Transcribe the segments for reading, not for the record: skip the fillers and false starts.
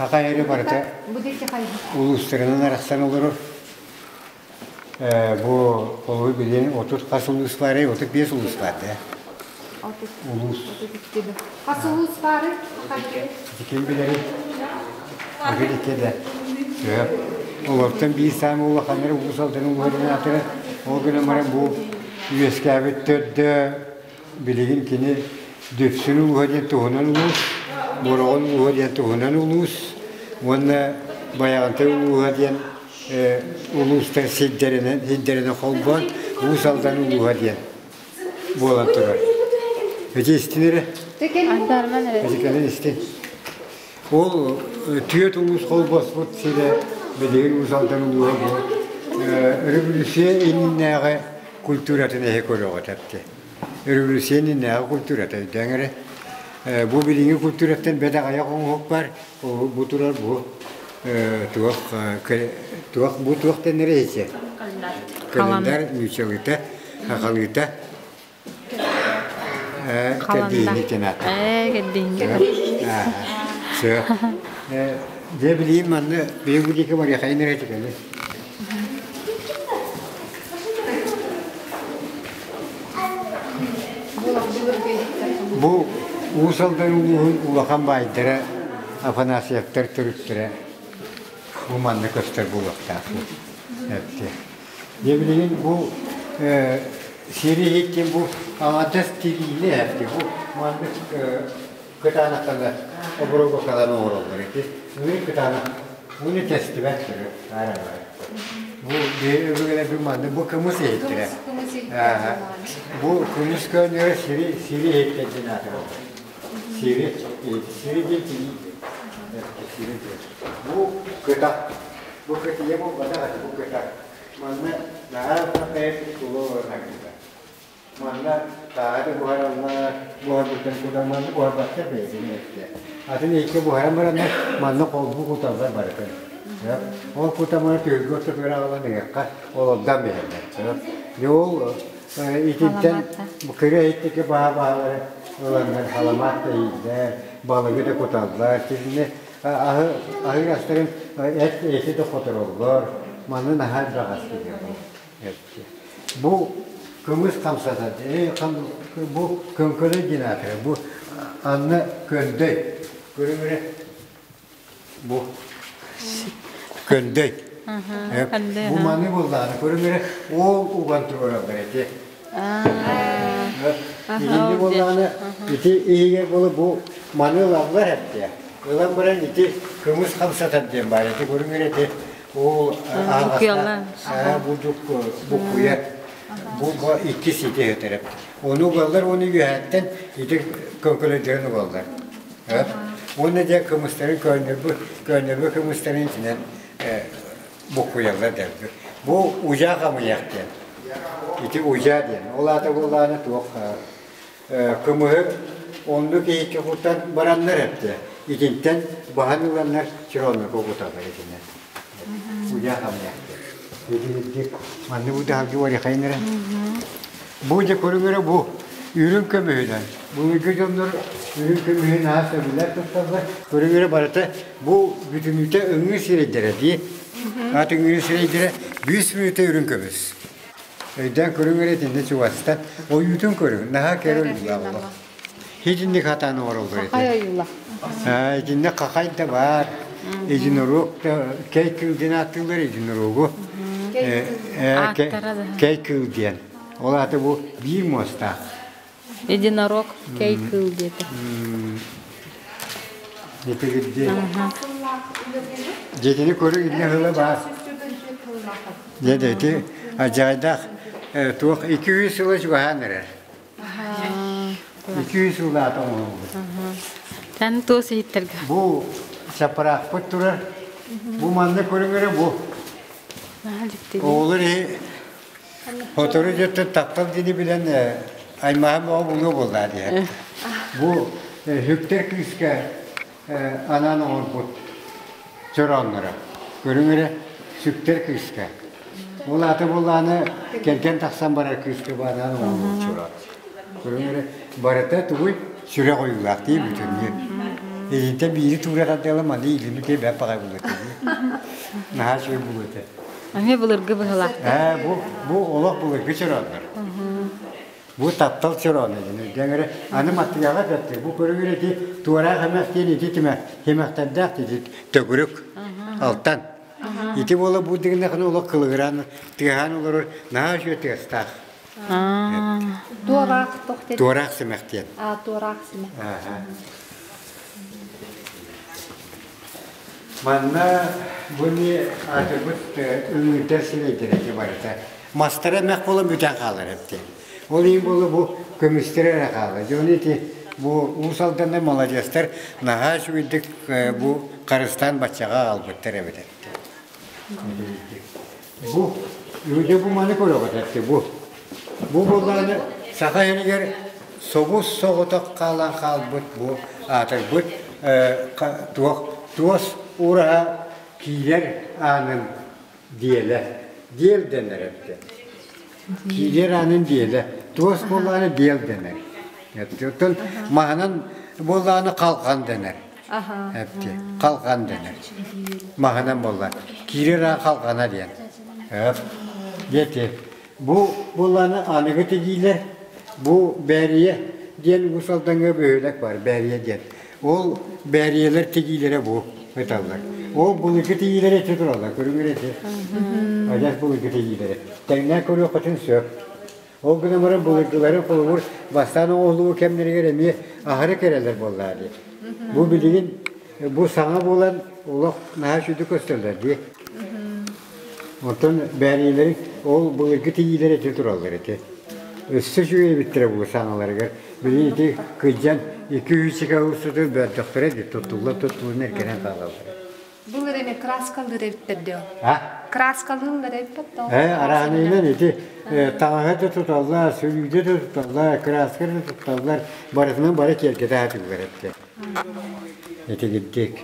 Хахай эрэ барыта улуустарынан арахсан олорор. Бу холобур билигин 30 хас улуус баарый? 35 улуус баар да. Улуус. Хас улуус баарый? Ким билэрий? 32 да. Олортон биир саамай улаханнара Уус Алдан улууһун аатыра. Ол гынан баран бу үөскээбит төрдө Билигин кини Дүпсүн улууһа диэн туһунан улуус, Бороҕон улууһа диэн туһунан улуус уонна Байаҕантай улууһа диэн улуустар сирдэринэн сирдэринэн холбоон Уус Алдан улууһа диэн буолан турар. Ити истин эрэ. Ити кэлин истин. Ол түөрт улуус холбоспут сирэ билигин Уус Алдан улууһа бу өрөбүлүсүйэ иннинээҕи культуратын эһи көрөҕүт эпти. Өрөбүлүсүйэ иннинээҕи культурата өйдөөн эрэ. Бу билиҥҥи культураттан бэт аҕыйах оҥоһук бар. Бу турар бу туох туох бу туох дэнэр эһичэ? Календарь нууччалыыта, сахалыыта Кэрдииһи кэнээтэ. Ээ, Дьэ билигин манна бэйэ диэки барыахайын эрэ этикэли. Бу Уус Алдан улууһун улахан баайдара Афанасьевтар төрүттэрэ бу манна көстөр буолуохтаах. Дьэ билигин бу сири иһиттин бу аҥардас тириини эһэрди бу маннык кытаанахтана оборуобакалан оҥороллор ити үҥүр кытаанах уну тэстибэт көрө бу өбүгэлэрбит маннык бу кымыс иһиттэрэ бу кымыс көөнньөрө сири сири иһиттэр диэн аатыраллар сири сири диэн тирии сири диэн бу кытах Бу кытыйа буолбатах этэ, бу кытар. Манна наһаа бэйэтин тула олорон арыйда. Манна тааһы да буһараллар, буһарбыттан кутан манна буһарбаттар бэйэтин эттэ. Атын икки буһаран бараннар манна холбуу куталлар барытын. Ол кутаманы түһүлгэ ортотугар аҕалан ыһыахха олордон биһэллэр. Дьэ ол итинтэн кыра иһиттики баһа-баһалары ыланнар халамаат да ииллэр, балыгы да куталлар. Итиннэ Аһы аһыыр астарын эт эти да хотороллор, маны наһаа элбэх ас киирэр. Бу кымыс хамсатар, бу көҥкөлөй диэн аатырар, бу анна көндөй. Көрүҥ эрэ, бу көндөй. Бу маны буоллаҕына, көрүҥ эрэ, ол уган туруораллар ити. Итинник буоллаҕына, ити иһигэр буола бу маны ылаллар эттэ. Ылан баран ити кымыс хамсатар диэн баар. Ити көрүҥ эрэ ити ол аһаҕаста бурдук буккуйар. Бу иккис ити өтөрөп. Ону угаллар, ону үөһэттэн ити көҥкөлөйдөрүн угаллар. Уонна дьэ кымыстарын көөнньөрбү көөнньөрбү кымыстарын итинэн буккуйаллар дэлби. Бу удьаа хамыйах диэн. Ити удьаа диэн. Ол аата буоллаҕына туох кымыһы оннук иһиккэ кутан бараннар эптэ. Итинтэн баһан ыланнар чороннорго куталлар итинэ. Удьаа хамыйах диэн. Ити манны бу таһырдьа уорихайын эрэ. Бу дьэ көрүҥ эрэ бу үрүҥ көмүһүнэн. Былыргы дьоннор үрүҥ көмүһүн аһа сөбүлээн тутталлар. Көрүҥ эрэ барыта бу бүтүннүүтэ ыҥыы сирэйдэрэ дии. Аат ыҥыы сирэйдэрэ бүүс мүнүүтэ үрүҥ көмүс. Өйдөөн көрүҥ эрэ итиннэ чугастан ойуутун көрүҥ. Наһаа кэрэ ойуулаах олох. Итинник хатаан оҥороллор ити. Хахай ойуулаах. Итиннэ хахай да баар. Единорог да кэй кыыл диэн ааттыыллар единорогу. Кэй кыыл диэн. Ол аата бу биир муостаах. Единорог кэй кыыл диэтэ. Итигирди. Дьиэтини көрү иннэ ыла баар. Дьэ ити адьайдаах туох 200 сыла чугаһаан эрэр. 200 сыллаата оҥоһуллубут. Тэн туос иһиттэргэ. Бу сапыраахпыт турар. Бу манна көрүҥ эрэ бу. Оҕолор иһи Сотору дьоттон таптал диэни билэн аймаһым оҕо булуо буоллаа диэн. Бу Хүктэр кыыска анаан оҥорбут чороонноро. Көрүҥ эрэ, Сүктэр кыыска. Ол аата буоллаҕына кэргэн тахсан барар кыыска бу анаан оҥорбут чороон. Көрүҥ эрэ, барыта тугуй сүрэх ойуулаах дии бүтүннүү. Итинтэн биири туура тардыала маны илими кэ бэп баҕай булуот Наһаа үчүгэй булуо этэ. Эмиэ былыргы быһылаах. Ээ, бу бу олох былыргы чорооннор. Бу таптал чороона диэн өйдөөн аны маттыгаҕа эппэттэр. Бу көрүҥүр ити туораах эмэх диэн ити тимэх тимэхтэрдээх ити төгүрүк алтан. Ити буола бу дигинэхин олох кылыгыраан тыаһаан олорор наһаа үчүгэй тыастаах. Туораах тох диэн. Туораах симэх диэн. А, туораах симэх. Манна буни аатырбыт ыҥыырдар сирэйдэрэ ити барыта. Мастара эмэх буолан бүтэн хаалар эбит. Ол иһин буолла бу көмүстэрэ эрэ хаалар. Дьон ити бу Уус Алданнар маладьыастар наһаа үчүгэйдик бу харыстаан баччаҕа аҕалбыттар эбит. Бу дьэ бу маны көрөҕүт эттэ бу. Бу буоллаҕына саха сиригэр собус соҕотох хаалан хаалбыт бу аатырбыт туох туос ураһа киирэр аанын диэлэ. Диэл дэнэр эбит. Киирэр аанын диэлэ. Туос буоллаҕына диэл дэнэр. Оттон маһынан буоллаҕына халҕан дэнэр. Эпти. Халҕан дэнэр. Маһынан буолла. Киирэр аан халҕана диэн. Эп. Диэти. Бу буоллаҕына аныгы тигиилэр бу Бээрийэ диэн Уус Алдаҥҥа бөһүөлэк бар Бээрийэ диэн. Ол Бээрийэлэр тигиилэрэ бу ыталлар. Ол былыргы тигиилэрэ ити тураллар, көрүҥүр ити. Адьас былыргы тигиилэрэ. Тэҥнээн көрүөххүтүн сөп. Ол гынан баран былыргыларын холобур бастаан оҥоһуллубут кэмнэригэр эмиэ аһары кэрэлэр буоллаа дии. Бу билигин бу саҥа буолан олох наһаа сүдү көстөллөр дии. Оттон бээриилэри ол былыргы тиийиилэр ити тураллар ити. Өссө үчүгэй эбиттэрэ бу саҥаларыгар. Билигин ити кыдьан 200 устутун бөрдөхтөрө дии туттулла туттулун эргэнэн хаалаллар. Былыр эми краскалыыр эбиттэр дио. А? Краскалыыллар эбиппэт да. Э, араанайынан ити таҥаһы да туталлар, сүлүүдэ да туталлар, краска да тутталлар, барытынан бары киэргэтэ сатыыллар эбит. Итигирдик.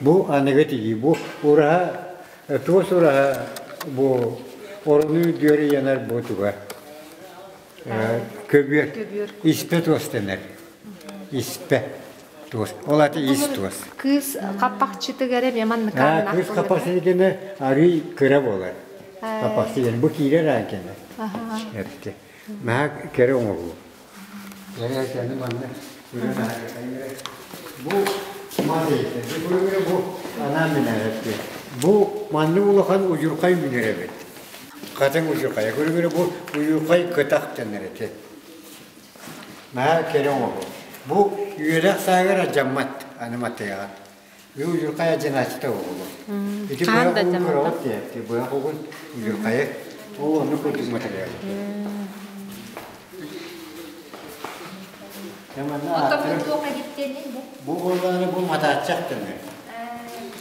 Бу аныгы тигии, бу ураһа, туос ураһа бу орону үрдүгэр ыйанар бу туга. Көбүөр. Испэ туос дэнэр. Испэ туос. Ол аты ис туос. Кыыс хаппахчытыгар эмиэ маннык Кыыс хаппахчы кэнэ арый кыра буолар. Хаппахчы бу киирэр аан кэнэ. Эпти. Наһаа кэрэ оҥоһуу. Кэни манна Бу мас бу анаан минээрэпти. Бу маннык улахан удьурхай үүнэр эбит. Хатыҥ удьурхайа. Көрүҥүрэ бу удьурхай кытах дэнэр ити. Наһаа кэрэ оҥоһуу. Бу үөрэх сааһыгар алдьаммат аны матыаҕа. Бу удьурхай адьынааччыта буолуо. Ити Хаан быһах да угун алдьаммат. көрөҕүт диэхти. Быһах угун удьурхайы. Ол оннук курдук материал. Оттон бу туох эбиттиэний бу? Бу буоллаҕына бу матааччах дэнэр.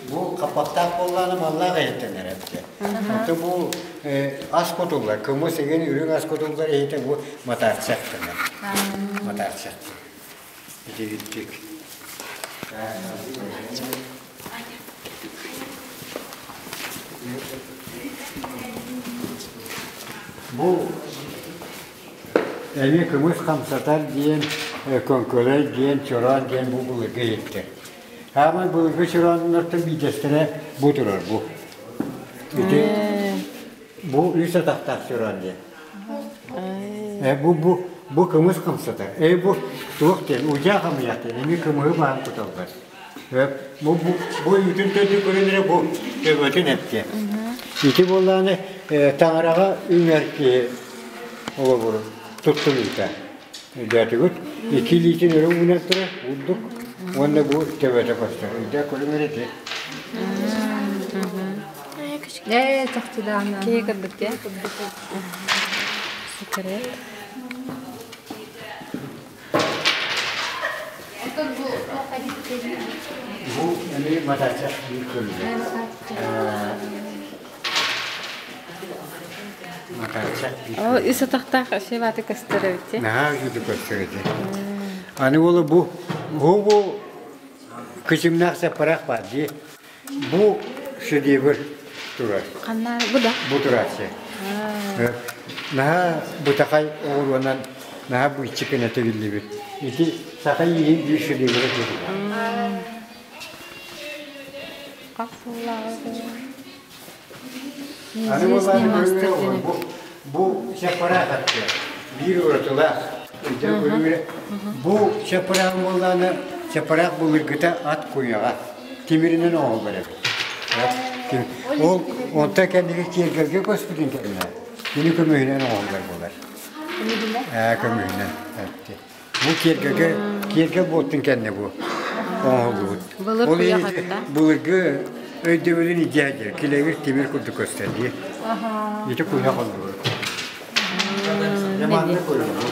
Бу хаппахтаах буоллаҕына маллаах иһиттэнэр эбитэ. Онто бу ас кутуллар, кымыс игин үрүҥ ас кутуллар иһитэ бу матааччах дэнэр. Матааччах. Итигиттик. Бу Эмиэ кымыс хамсатар диэн, көҥкөлөй диэн, чороон диэн бу былыргы иһиттэр. Хаамай былыргы чорооннортон биирдэстэрэ бу турар бу. Ити бу үс атахтаах чороон диэн. Э, бу бу бу кымыс хамсатар. Э бу туох диэн удьаа хамыйах диэн эмиэ кымыһы баһан куталлар. Э, бу бу бу үүтүн төрдү көрөн эрэ бу төбөтүн эптиэ. Ити буоллаҕына таҥараҕа үҥэр киһи Холобур, туттунуута. Өйдөөтүгүт? Икки илиитин өрө уунан турар, урдук, уонна бу төбөтө көстөр. Өйдөө көрүҥэр ити. Ээ, чахчыдаана. Киһи кырдык дии. Секрет. Оттон бу туох эбиттиэний? Бу эмиэ матаччах биир көрүҥэ. О, үс атахтаах шеваты көстөр эбит Наһаа үчүгэй көстөр ити. Аны буола бу бу бу кычымнаах саппараах баар дии. Бу шедевр турар. Ханна бу да? Бу турааччы. Наһаа бытахай оҕуруонан наһаа быыччы гына тигиллибит. Ити саха ииһин биир шедеврэ турар. Хас сыллааҕы Аны Неизвестный буоллааны мастер көрүҥүрэ диэн. бу бу чаппараах атты биир уратылаах өйдөөн көрүҥүрэ бу чаппараах буоллааны чаппараах былыргыта ат куйаҕа тимиринэн оҥоһуллар эбит. Ол онтон кэнники киэргэлгэ көспүтүн кэннэ кини көмүһүнэн оҥоһуллар буолар. Ээ көмүһүнэн. Бу киэргэлгэ киэргэл буолтун кэннэ бу оҥоһуллубут. Былыр Ол куйах иһин эбит а? былыргы өйдөбүлүн идея килэгир тимир курдук көстөр дии. Ити куйах оллубут. Яманны куйах бу.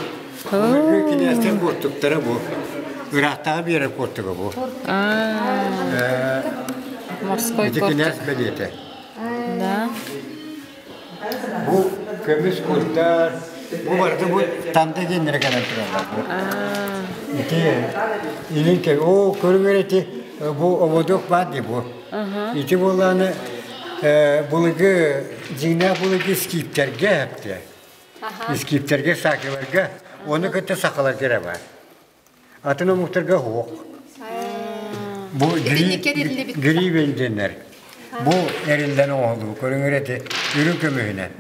Былыргы кинээстэр куортуктара бу. Ыраахтааҕы биэрэр куортуга бу. Морской Ити кортик. кинээс бэлиэтэ. Да. Бу көмүс курдар, бу барыта бу танда диэннэрэ кэлэн тураллар бу. Ити илин кэ оо көрүҥэр ити бу ободуок баар дии бу. Ити буоллааны былыргы дьиҥнээх былыргы скиптэргэ эптэ. Скиптэргэ, сакиларга, ону кытта сахаларга эрэ баар. Атын омуктарга суох. Бу гривен диэннэр. Бу эриллэн оҥоһуллубут көрүҥэр эти үрүҥ көмүһүнэн.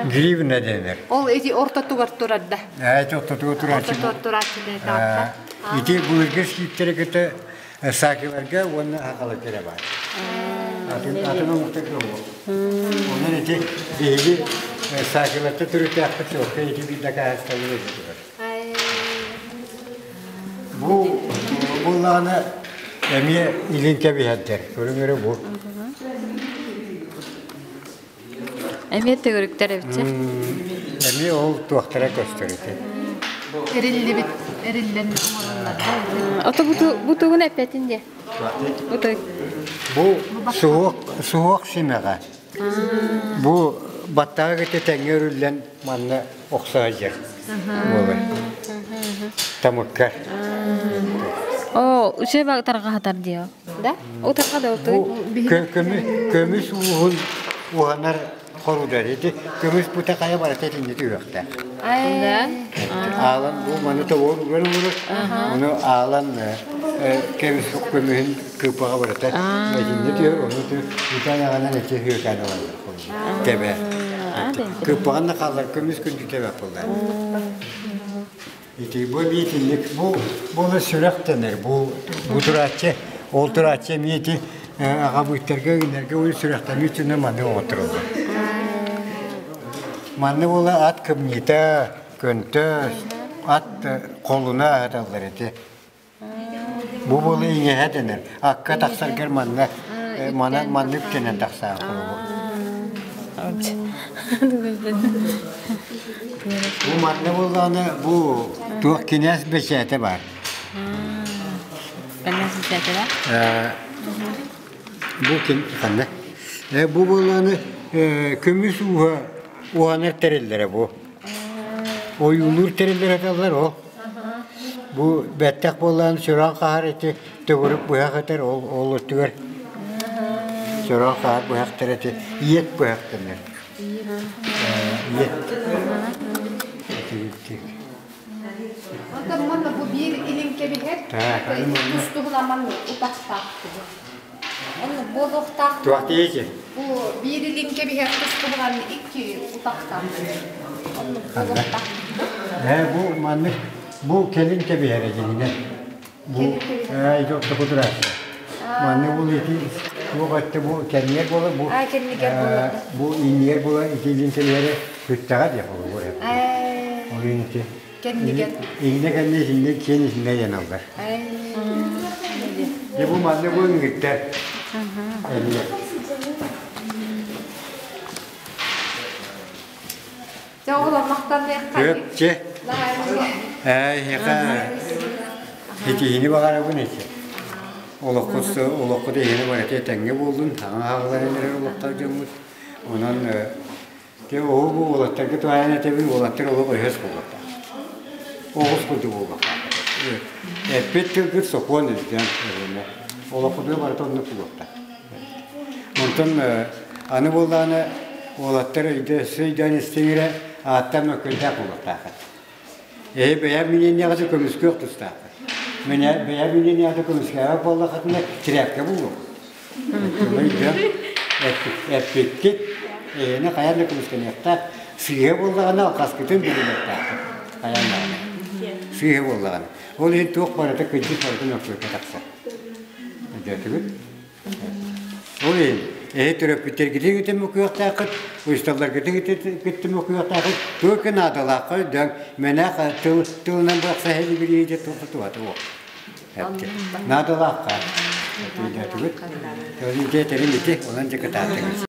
Гривна дэнэр. Ол ити ортотугар турар да. Эти ортотугар турааччы. Ортотугар турааччы да. Ити былыргы скиптэри кытта сакиларга уонна хахаларга эрэ баар. Атын атын омуктарга суох. Онон ити биһиги сакиларта төрүттээхпит суох. Ити биир дакаастабыл этигэр. Бу буллаҕына эмиэ илин кэбиһэрдэр. Көрүҥ эрэ бу. Эмиэ төгүрүктэр эбитчэ. Эмиэ ол туохтара көстөр ити. Эриллибит, эриллэн оҥоруллар. Ото бу тугун эппэтин диэ. Бу суһуох суһуох симэҕэ. Бу баттаҕа кытта тэҥҥэ өрүллэн манна охсо сылдьар буолар. Тамыкка. Оо, үчүгэй тарҕаһатар диэ. Да? Утарга да Бу көмүс ууһун уһанар хорудар. Ити көмүс бута хайа барыта итинни түһүөхтээх. Да? Аалан бу маны тобугар уган олорор. Ону аалан көмүс көмүһүн кыыпаҕа барыта итинни түһэр, ону үтэн аҕанан эти хүөкээн ылаллар. Тэбэ. Кыыпаҕын да хааллар көмүс күндү тэбэ буолла. Ити бу миитинник бу була сүрэх дэнэр бу бу турааччы ол турааччы эмиэ ити аҕабыыттарга гыннарга уйу сүрэхтэммит үчүнэ маны оҥоттороллор. Манны була ат кымньыта, көнтөс, ат холуна аһаталлар ити. Бу була иҥэһэ дэнэр. Акка тахсаргар манна мана маннык тэнэн тахсаах Бу манна буоллаҕына бу туох кинээс бэчээтэ баар. Кинээс бэчээтэ баар? Бу ким ханна? Бу буоллаҕына көмүс ууһа уһанар тэриллэрэ бу. Ойуулуур тэриллэрэ этэллэр ол. Бу бэттэх буоллаҕына сүрэҕин хаһар ити төгүрүк быһах этэр ол ол өттүгэр сүрэҕин хаһар быһахтар эти иэт быһах дэнэр. Иэт. Онтон манна бу биир илин кэбиһэр, тус-туһунан манна утахтаах Онно буолуохтаах. Туох диэки? Бу биир илин кэбиһэр тус-туһунан икки утахтаах. Онно буолуохтаах. Ээ бу маннык бу кэлин кэбиһэр дьиҥинэн. Бу ээ ити ортоку турааччы. Маннык бу ити туох өттө бу кэннигэр буолар бу бу иннигэр буолар ити илин кэбиһэрэ бүттэҕэ диэх буолуо. Ол иһин ити Кэннигэр. Иҥнэ кэннэ итиннэ киэн итиннэ ыйаналлар. Дьэ бу манна бу ыҥырдар. Эмиэ. Дьэ оҕолор махтаныахха. Өпче. Эйиэхэ итиһини баҕарабын ити. Олоххут олоххут эһини барыта этэҥҥэ буоллун, саҥа хаалларан эрэр олохтоох дьоммут. Онон Дьэ, оһо бу уолаттарга туһаайан этэбин, уолаттар олох өһөс буолуохтаах. Оҕус курдук буолуохтаах. Эппит тылгыт сокуон өйдөөн ылына. Олоххутугар барыта оннук буолуохтаах. Онтон аны буоллаҕына уолаттар өйдө өссө өйдөөн истиҥ эрэ ааттан мөккүөрдээх буолуохтааххыт. Эһи бэйэ мнениеҕытын көмүскүөх тустааххыт. Бэйэ мнениеҕытын көмүскээбэт буоллаххытына тирээпкэ буолуоххут. Өйдөөн эппиккит эйэни хайаан да көмүскэниэхтээх. Сыыһа буоллаҕына алҕаскытын билиниэхтээххит. Хайаан даҕаны. Сыыһа буоллаҕына. Ол иһин туох барыта кырдьык барыта мөккүөргэ тахсар. Өйдөөтүгүт? Ол иһин эһи төрөппүттэргитин кытта мөккүөхтээххит, учууталларгытын кытта мөккүөхтээххит, туох наадалаахха өйдөөн, мэнээх тыл тылынан бырахса иһэлигирии дьэ туох туһата суох. Наадалаахха. Өйдөөтүгүт? Ол иһин дьэ этэрим ити, онон дьэ кытааттыгыт.